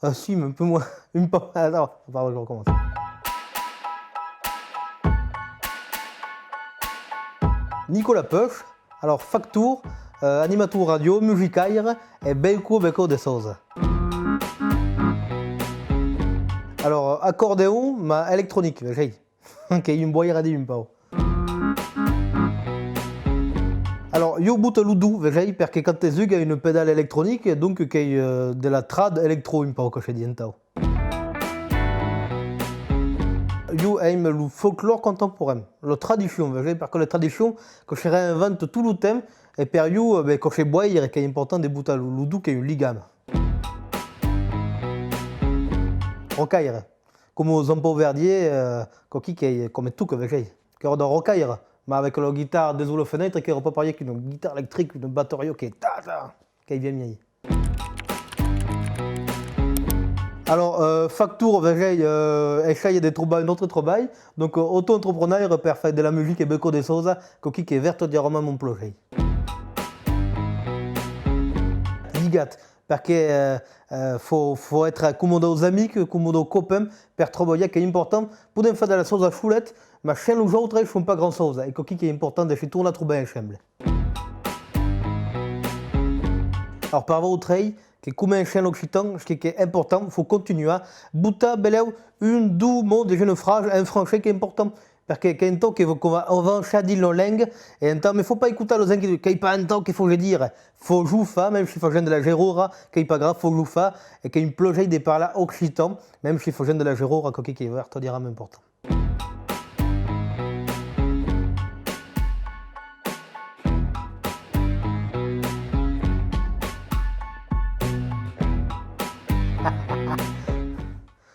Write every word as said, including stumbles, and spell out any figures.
Ah si, mais un peu moins, un peu moins. Attends, pardon, je recommence. Nicolas Peuch, alors factor, euh, animator ràdio, musicaire e bècor, bècor de Sousa. Alors, acordeon, mas electronic, vegèi. Qu'ei un boire de un pauc. Alors, ieu bota lo do, vegèi, perque quand te zuga un pedal electronic, donc qu'ei, euh, de la trad electro un pauc, que se ditz entau. Ieu aime lo folclore contemporain, la tradicion, vegèi, perque la tradicion que se reinventa tot lo temps, e per ieu, eh ben, que se boire, qu'ei important de botar lo, lo do, qu'ei un ligam. Rocaire. Coma Jean-Paul Verdier, euh, coquí qu'ei, coma tu que vegèi, qu'èra d'un rocaire, mas avec la guitare dessous la fenêtre, qu'èra pas parier qu'una guitare electrique, una bateria que ta, ta, qu'ei bien miei. Alors, euh, factor, vegèi, euh, essaie de trobar un autre trabalh, donc, euh, auto-entrepreneire per faire de la musique e bècor de Sousa, coquí qu'ei vertadièrament mon projèit. Ligat, perque, euh, euh, fau, fau èstre coma daus amics, coma daus copins, per trabalhar, qu'ei important. Podem far de la Sousa solet, mas sens los autres, som pas grand Sousa, e coquí qu'ei important de se tornar trobar ensemble. Alors, per vautrei, que comencen l'occitan, çò qu'ei important, fau continuar, botar, belèu, un, dos mots dins una frasa en francés, qu'ei important. Perque qu'ei entau que vau, que vau avançar dins la lenga, e entau me fau pas escotar los gens que, qu'ei pas entau que fau dire, fau-lo far, mème si fasèm de la gerrora, qu'ei pas grave, fau-lo far, e qu'ei un plegèir de parlar occitan, mème si fasèm de la gerrora, coquí qu'ei vertadièrament important.